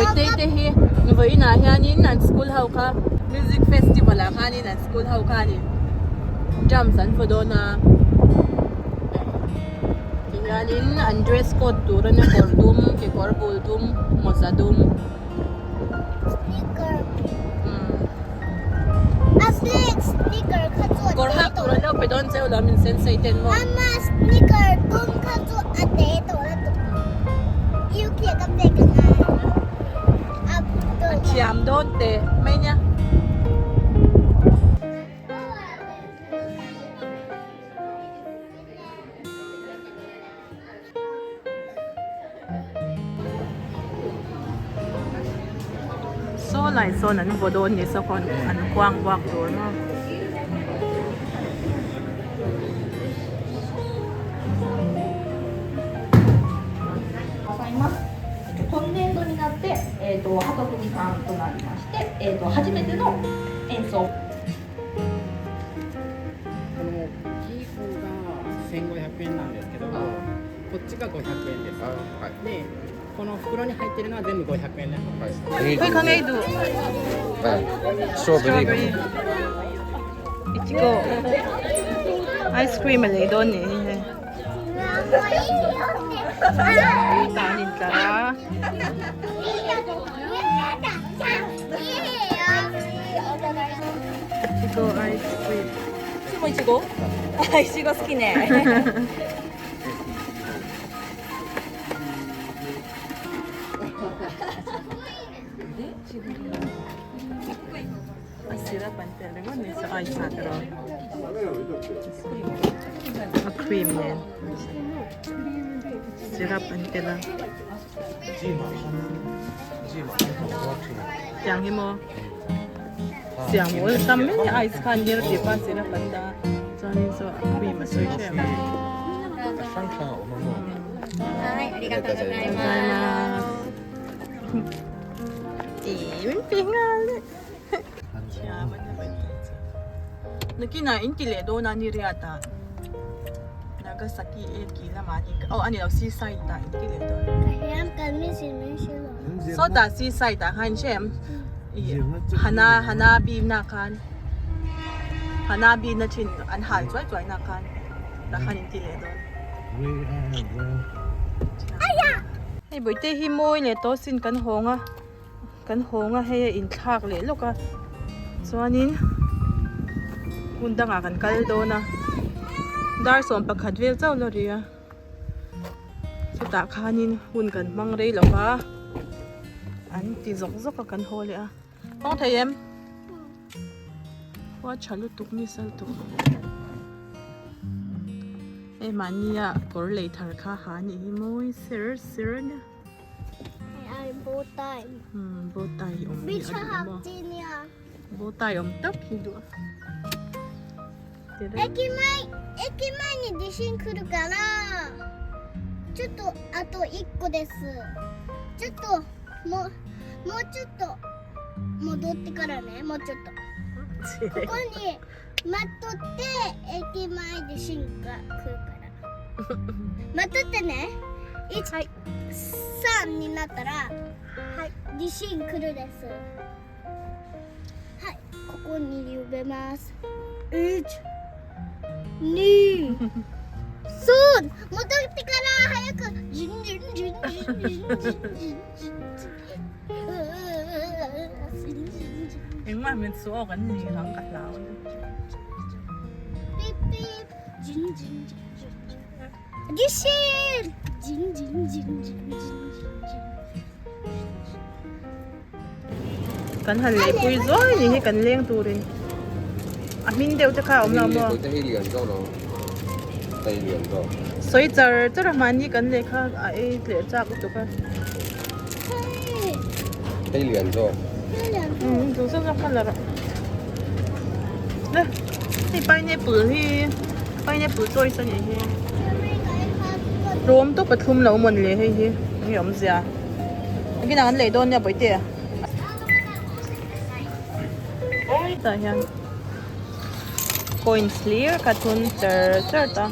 Bawihtei te hi vawiin ah hianin an school ho kha music festival ah khanin an school ho khanin drums an vaw dawn a tihianin an dress code tur ania kawr dum kekawr bul dum mawza dum. Kawr hak tur an lo pe dawn cheu lo min sensei ten maw. A thiam dawn teh mai nia. Saw lai sawn an vaw dawn ni saw khawn an kuang buak tur maw. 今年度になって、えーと、鳩組さんとなりまして、えーと、初めての演奏。この大きい方が1500円なんですけども、こっちが500円です。で、この袋に入ってるのは全部500円の方です。 Khawi kha ngei duh. Strawberry. Ichigo. Ice cream a lei dawn nih hi hei. Tah an intlar a. Ichigo ice cream. いちごいちご好きね。 A syrup an telh ringawt ni chu ice ah tiraw a cream nen syrup an telh a tiang hi maw siam awlsam mai ni ice khan ner tih pah syrup an dah a chuanin saw a cream a sawi hreh ang. Nakinah in ti leh dawn a ni riat ah Nagasaki e ki lamah ni aw a ni lo seaside ah in ti leh dawn sawtah seaside ah khan in hre em ih hana hanabi na khan hanabi na thin an hal chuai chuai na khan tah khan in ti leh dawn. Hei bawihte hi mawi leh tawh sin kan hawng a. Kan hawng a hei a inthlak leh lawk a chuanin hmun dangah kan kal dawn a dar 11 vel chauh la ri a chutah khanin hun kan hmang rei lo va an ti zawk zawk a kan haw leh a hawng thei em khua tha lutuk ni sal tuk hei mahnia kawr lei thar kha ha anih hi mawi ser ser a nia. Bow tie. Bow tie awm hi a duh maw? Bow tie awm tak hi duh a. 駅前駅前に地震来るからちょっとあと1個です。ちょっともうもうちょっと戻ってからねもうちょっと。ここに待っとって駅前地震が来るから。待っとってね。1、3になったらはい地震来るです。はいここに呼べます。1、2、3戻ってから早くジンジンジンジンジンジンジンジンジン Engmah min chu awk an ni ang ka hlau a ni. ピッピッジンジンジンジンジン地震ジンジンジンジンジンジンジン Kan han lei pui zuai ni hi kan leng turin a hming deuh te kha a awm lo maw? Sawi char char a mahni kan leh kha a ei tleh chak lutuk a. Umm duh zawk zawk kha la rawh. Le hei pineapple hi pineapple choice a nih hi. Rawm tawp a thlum lo mawn le hei hi enge awmzia. Engtin ah kan lei dawn nia bawihte. Tah hian coins hlir ka thun char char ta.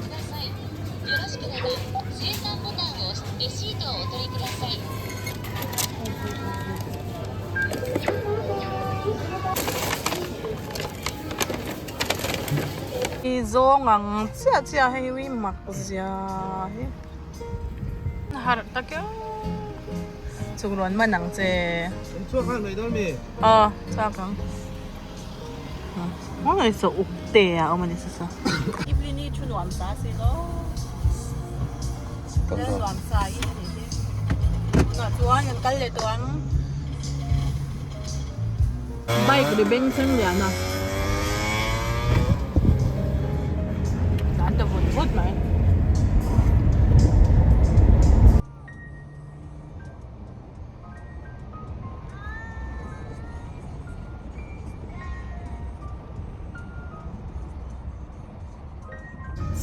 I zawng ang chiah chiah hei ui mak zia hi harh tak e chuk rawn man ang che aw chhuak ang maw saw uk te a awm a ni sa sa Evelyn-i thu nuam sa si lo nuam sa in a ni hi tunah chuan kan kal leh tawh ang. Bike ri beng thleng lian a. Tlan ta vut vut mai.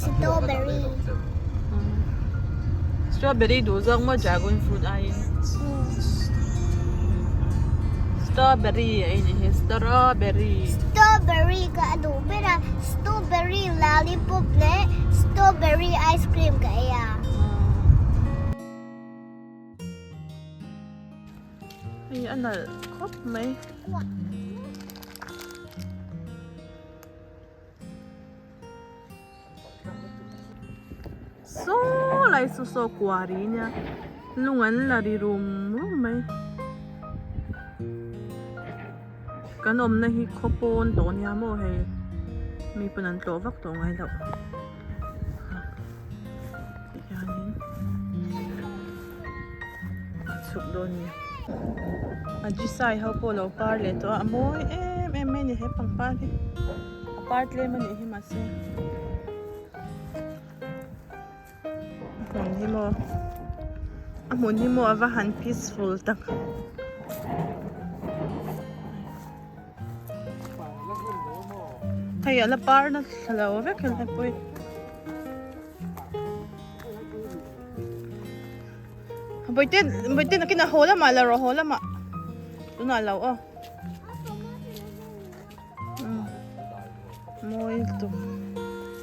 Strawberry. Strawberry duh zawk maw dragon fruit aiin. Strawberry a ini hi strawberry. Strawberry ka a duh ber a strawberry lollipop leh strawberry ice cream ka ei a. Hei a nalh khawp mai. Saw lai chu saw kuari nia lung an la ri rum rum mai kan awmna hi khaw pawn tawh nia maw hei mi pawn an tlawh vak tawh ngai loh tihianin a chhuk dawn a ni a ji sai ho pawh a lo par leh tawh a a mawi em em mai a ni he pangpar hi. A par tlem a nih hi mahse a hmun hi maw a hmun hi maw a va han peaceful tak. Hei a la par na thla lo vek helai pawh hi. Bawihte bawihte nakinah haw lamah la rawh haw lamah tunah lo aw. Mawi lutuk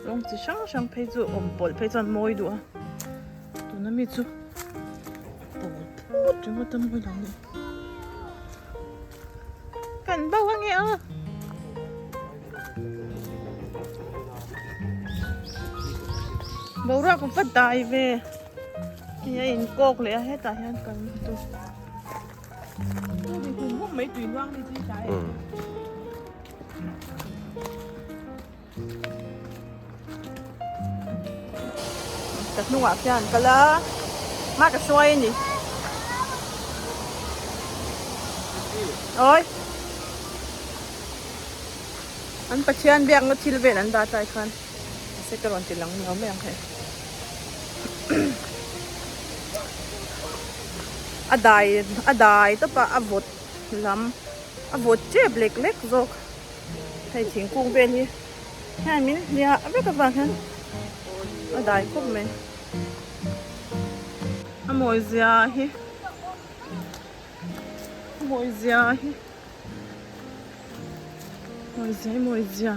rawng chi hrang hrang phei chu awm pawlh phei chuan mawi duh a tuna mi chu pawl phut ringawt a mawi lo ni kan bo ange a boruak a va dai ve hei a inkawk leh a hetah hian kan tu. Ka hnungah khian kal a hma ka hruai a ni awi an Pathian biakna thil vel an dah tai khan mahse ka rawn ti lang lo mai ang hei. A dai a dai tawp a a vawt lam a vawt tep lek lek zawk hei thingkung vel hi hian min hliah vek avang hian a dai khawp mai a mawi zia hi a mawi zia hi mawi zia hi mawi zia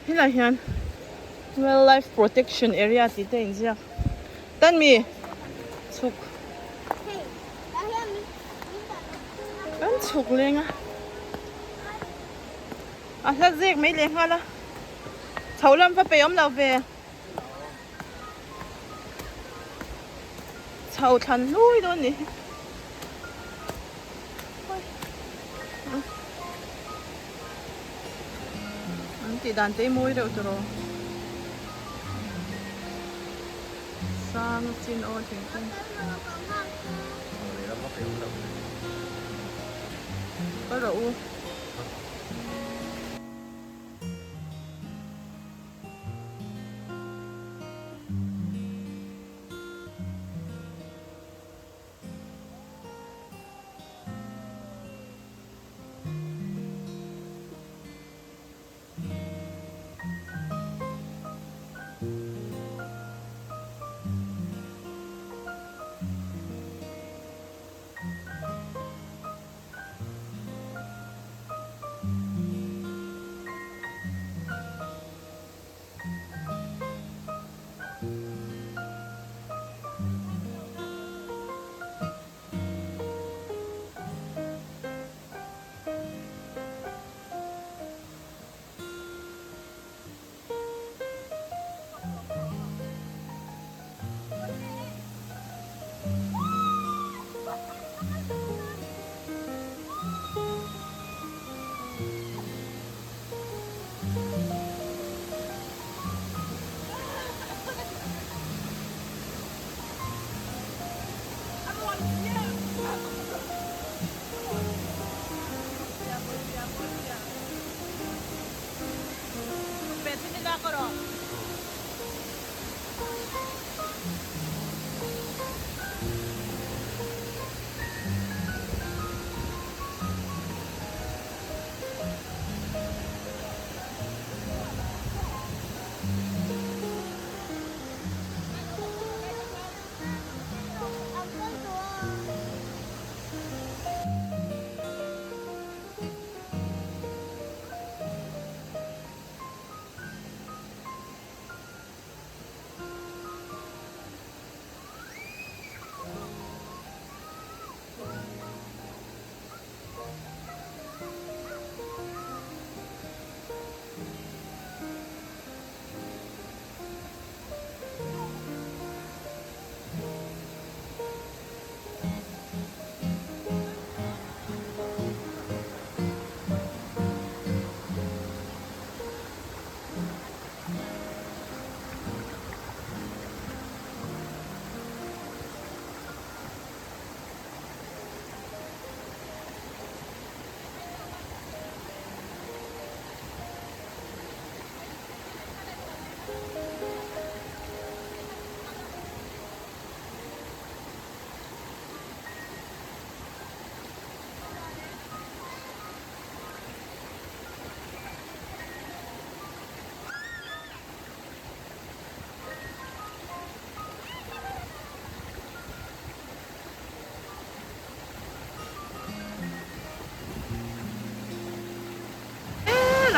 helaiah hian wildlife protection area tih te a inziak. Tan mi chhuk kan chhuk leng a a hla zek mai leh nghal a chho lam va pe awm lo ve chho thlan hlui dawn ni an tih dan te hi mawi reuh tawh Sang chin aw thingkung. Kal rawh u.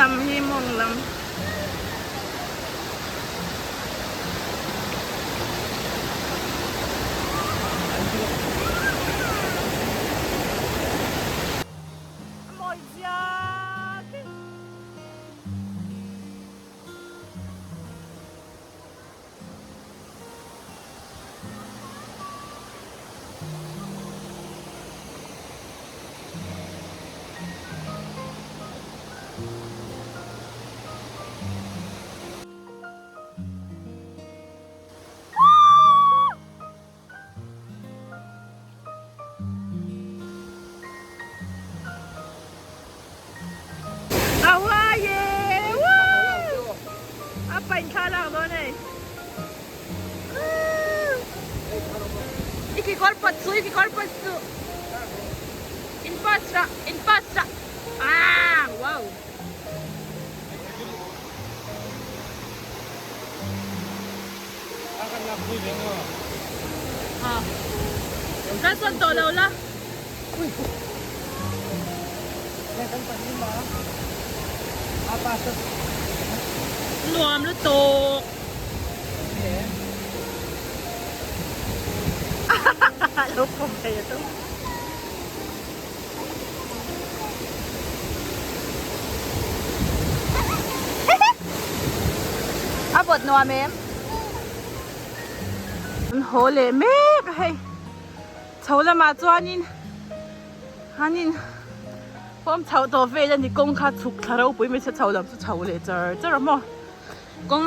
lam hi mawng lam. A mawi zia khi. A huai e! Woo! A pain thla lak dawn hei. I kekawr pawt suh, i kekawr pawt suh. In pass rah, in pass rah. Ah, wow. Kan sawn tawh lo la. Nuam lutuk. Lo pawm thei a tum. A vawt nuam em? An haw leh mek a hei. Chho lamah chuanin an in pawm chhoh tawh vel a ni kawng kha chhuk thla ropui mai se chho lam chu chho leh char char a maw kawng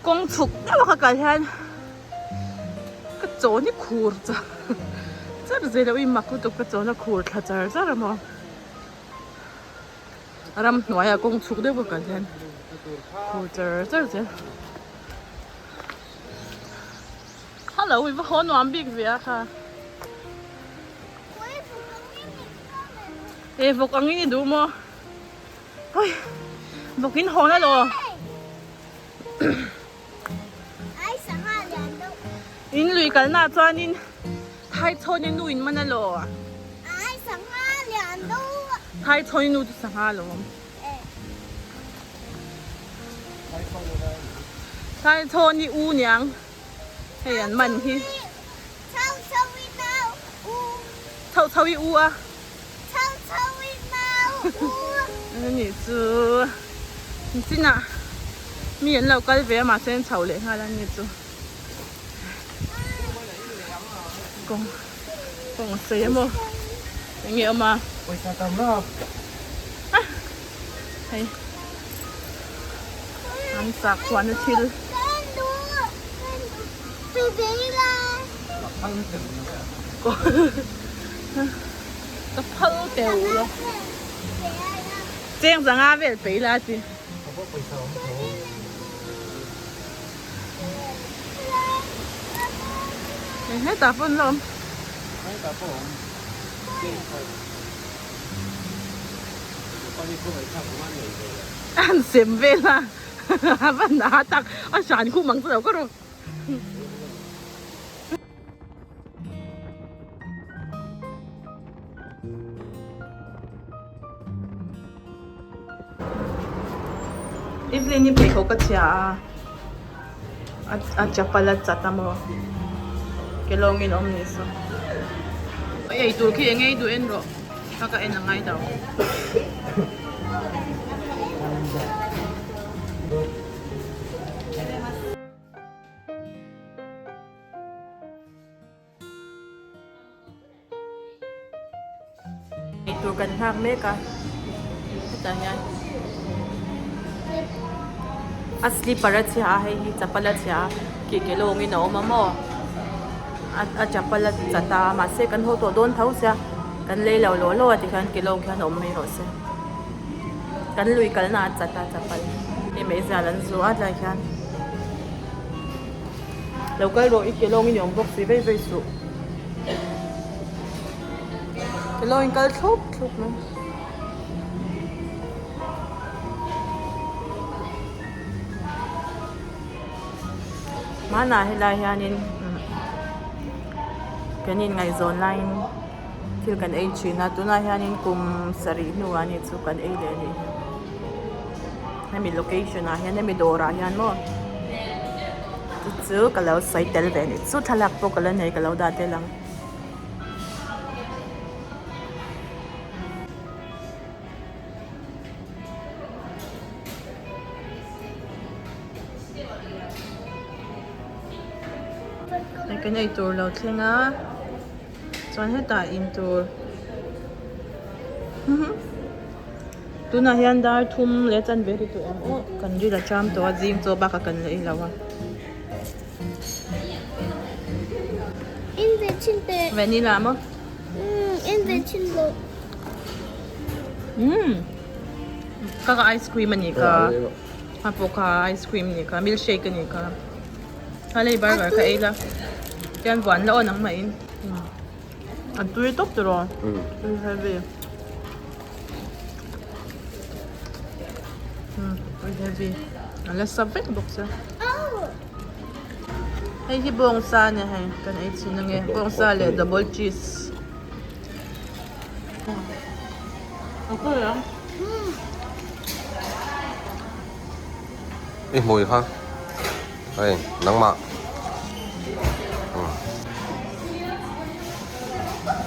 kawng chhuk deuh a ka kal hian ka chawn hi khur char char zel a ui mak lutuk ka chawn a khur thla char char a maw ramhnuai ah kawng chhuk deuh ka kal hian khur char char zel. Hello i va haw nuam bik ve a kha. E vawk angin i duh maw? Oi vawk in hawn alaw. In lui kalna ah chuanin Thaichhawni nu in man alaw. Thaichhawni nu chu sangha alawm. Thaichhawni u niang. Hei an man hi. Chho chho i u a. Chho chho i mau u. Ani chu chinah mi an lo kal ve a mahse an chho leh nghal a ni chu. Kawng kawng a sawi a maw eng nge awm a. Pawisa tam lo. Hei an chak chuan a thil. Ka phal teuh lo. Cheng zanga vel pei la chi. Hetah pawh an la awm. An sem vel a a va na tak a hran khum ang chu lo ka rawh. Evelyn-i pheikhawk a chhia a a chapal a chat a maw ke lawngin awm ni saw ei tur khi eng ei duh en rawh ka ka en angai lo. Eitur kan nghak mek a hetah hian a slipper a chhia a hei hi chapal a chhia a keh ke lawngin a awm a maw a chapal a chat a mahse kan haw tawh dawn tho sia kan lei lo law law a tikhian ke lawng khian awm mai rawh se kan lui kalna a chat a chapal hei meizial an zu a tlai khian. Lo kal rawh i ke lawngin i awm bawk si vei vei suh. Ke lawngin kal thlup thlup mai. Hmanah helai hianin kan inngaihzawn laiin thil kan ei thin a tunah hianin kum sarih hnuah a nih chu kan ei leh a nih hi. Hemi location ah hian hemi dawr ah hian maw chu chu ka lo sawi tel ve a ni chu thlalak pawh ka la nei ka lo dah tel ang. Hei kan eitur lo thleng a chuan hetah intur tunah hian dar thum leh chanve ri tawh ang aw kan ril a cham tawh a zing chaw bakah kan la ei lo a. Vanilla maw? Umm ka ka ice cream a ni ka a pawh kha ice cream a ni ka milkshake a ni ka a lei burger kha ei la tian vuan la aw nangmah in a tui tawp tiraw tui heavy umm tui heavy a la sa vek bawk sia hei hi bawngsa a ni hei kan ei chhin ange bawngsa leh double cheese. I hmui kha hei nangmah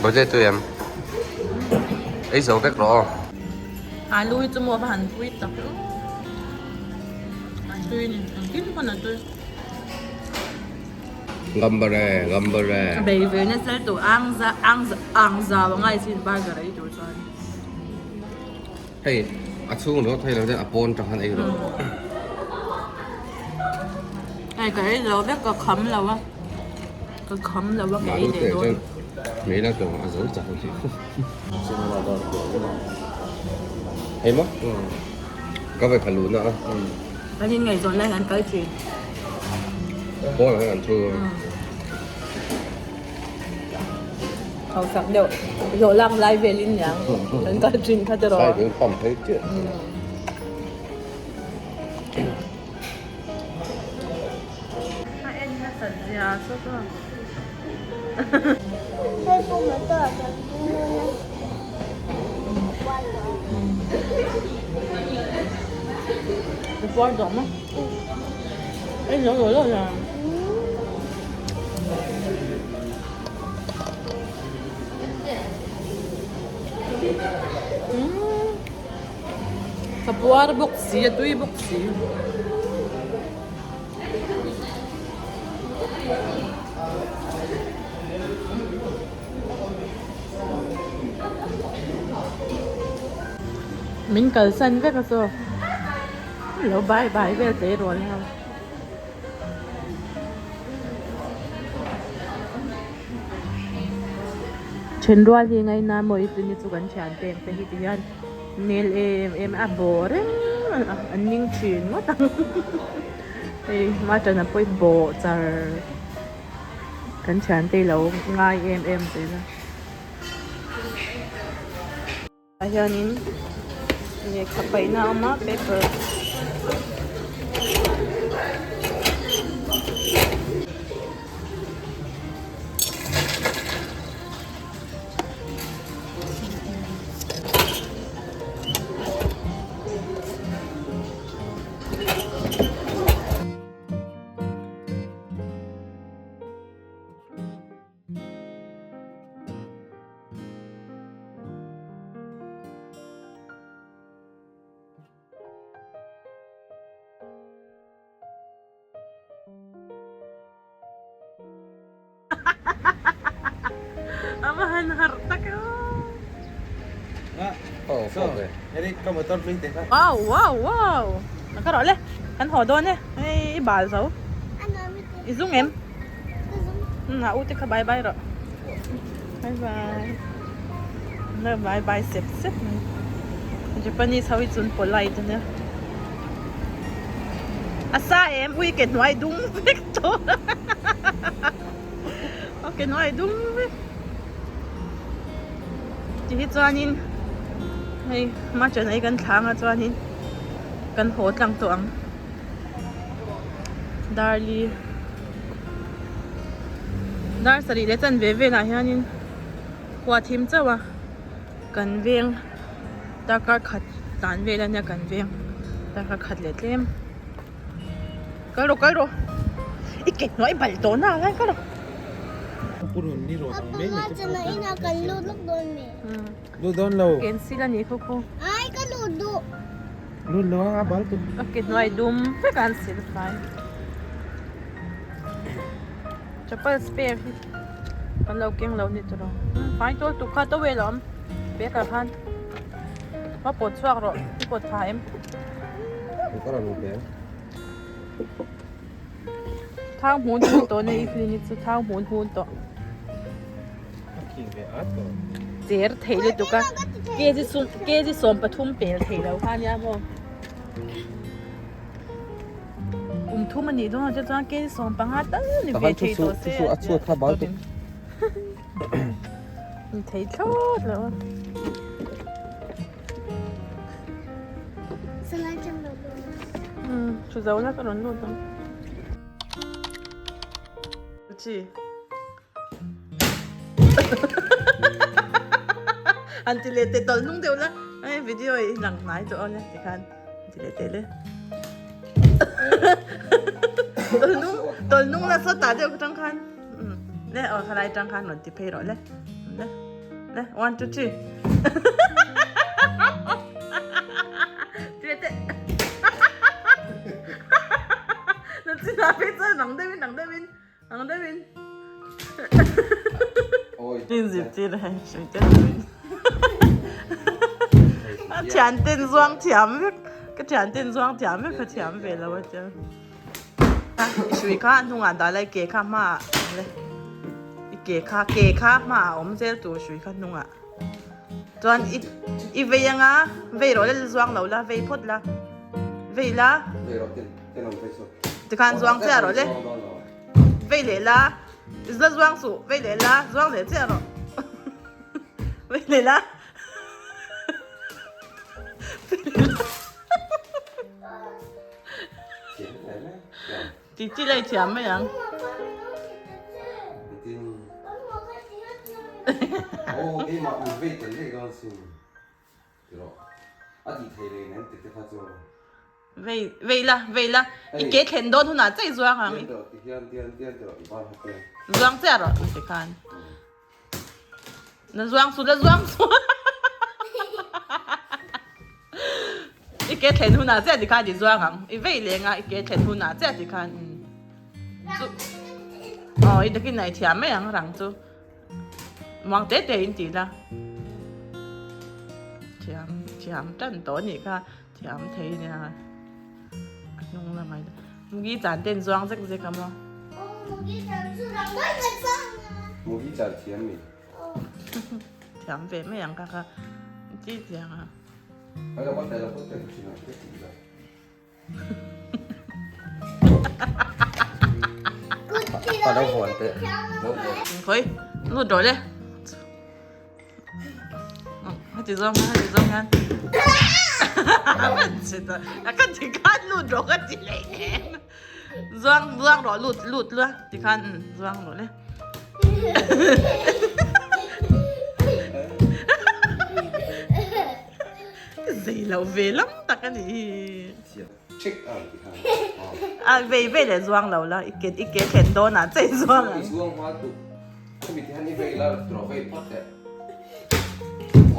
Birthday tu em ei zo vek rawh aw. Alu hi chu maw va han pui tak em a tui ni engkim pawn a tui. Gambare gambare. Ka bei ve nasa lutuk ang za ang za ang zau a ngai sin burger ei tur chuan. Hei a chhung ringawt thei lo chuan a pawn tang khan ei rawh. Hei ka ei zo vek ka kham lo a ka kham lo a ka ei leh dawn. Hmei la tawng a zo chak a ni. Hei maw? Ka ve kha lu na a. Kan in ngaihzawn lai an kal thin. Pawn ah hian an thu. Hausak deuh hlawh lak lai vel in niang kan kal thin kha tiraw. Sai in pump phei chiah. A en nasat zia saw chu. Hei pawh motor ah kan pu dawn a. I puar tawh maw? Ei lo lo lo la. Ka puar bawk si a tui bawk si. Min kalsan vek a chaw lo bye bye vel teh rual ho. Thenrual hi ngaina maw i tuni chu kan thian te ang te hi ti hian nel em em a bawh reng a an ning thin ngawt ang hei mutton a pawi bawh char kan thian te lo ngai em em zel a. Ah hianin lehkha paihna a awm a paper A va han harh tak e aw. Wow wow wow ka rawh le kan haw dawn e hei i bal zo i zung em a u te kha bye bye rawh bye bye bye bye sep sep mai Japanese ho hi chu an polite ania. A sa em ui ke hnuai dung vek tawh a ke hnuai dung vek ti hi chuanin hei mutton ei kan thlang a chuanin kan haw tlang tawh ang darli dar sarih leh chanve velah hianin khua thim chauh a kan veng darkar khat tlan vel ania kan veng. Darkar khat leh tlem. Kal rawh kal rawh. I ke hnuai bal tawh na lai kal rawh. Ken sil a nih khaw khaw. A ke hnuai dum vek a an sil fai. Chapal spare hi kan lo keng lo ni tur ang. Fai tawh tuk kha towel a awm bag ah khan. Va pawt chhuak rawh i pawt tha em. Thang hmun hun tawh nei i clinic chu thang hmun hun tawh. Cher thei lutuk a kg sum kg 13 pel thei lo kha nia maw. Kum thum a nih dawn ah te chuan kg 15 tal ni ve thei tawh se a tia. Ni thei thlawt lo a. Thu zo la ka rawn lut ang. Chi. An ti leh teh tawlh hnung deuh la. Hei video i lang hnai tawh a le tikhan an ti leh teh le. Tawlh hnung tawlh hnung la sawtah deuh atang khan. Le aw khalai atang khan rawn ti phei rawh le. Le le one two three. Ti leh teh. Na chi na phei chuan rang deuhin rang deuhin. Ang deuhin. Tin zir tir hei hrui te hrui. A thian ten zuang thiam vek. Ka thian ten zuang thiam vek ka thiam ve lo a tia. Hrui kha a hnungah dah lai ke kha hmaah le. I ke kha ke kha hmaah a awm zel tur hrui kha hnungah. Chuan i i vei anga vei rawh le zuang lo la vei phawt la. Vei la. Vei rawh ten ten awm phei chu. Tikhan zuang chiah rawh le. Vei leh la. La zuang suh. Vei leh la. Zuang leh chiah rawh. Vei leh la. Vei leh la. Ti ti lai thiam mai ang. Vei vei la vei la i ke thlen dawn hunah chaih zuang ang i zuang chiah rawh ti khan na zuang su la zuang su i ke thlen hunah chiah ti khan i zuang ang i vei leng a i ke thlen hunah chiah ti khan chu aw i takin a i thiam mai ang rang chu. Muang te te in ti la. Thiam thiam tan tawh anih kha thiam thei nia a hnung lamah hian Mugi chan ten zuang zek zek a maw. Mugi chan thiam mi. Thiam ve mai ang kha kha chi chiang a. Ai lo te lo te thin ang te ti la. Khoi lut rawh le heti zawng hian heti zawng hian ka ti khan lut rawh ka ti leh em zuang zuang rawh lut lut lua ti khan zuang rawh le Zei lo ve lam tak a nih hi. A vei vei leh zuang lo la, i ke i ke thlen dawn ah chei zuang ang.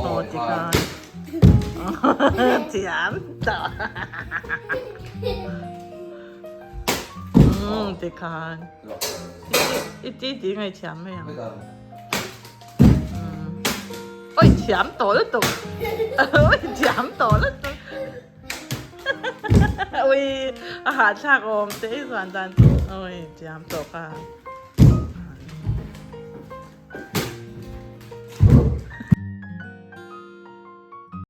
Aw ti khan. Thiam tawh. Umm ti khan. I ti ti ngaithiam mai ang. Oi thiam tawh lutuk oi thiam tawh lutuk ui a hahthlak awm te i zuan dan chu oi thiam tawh kha.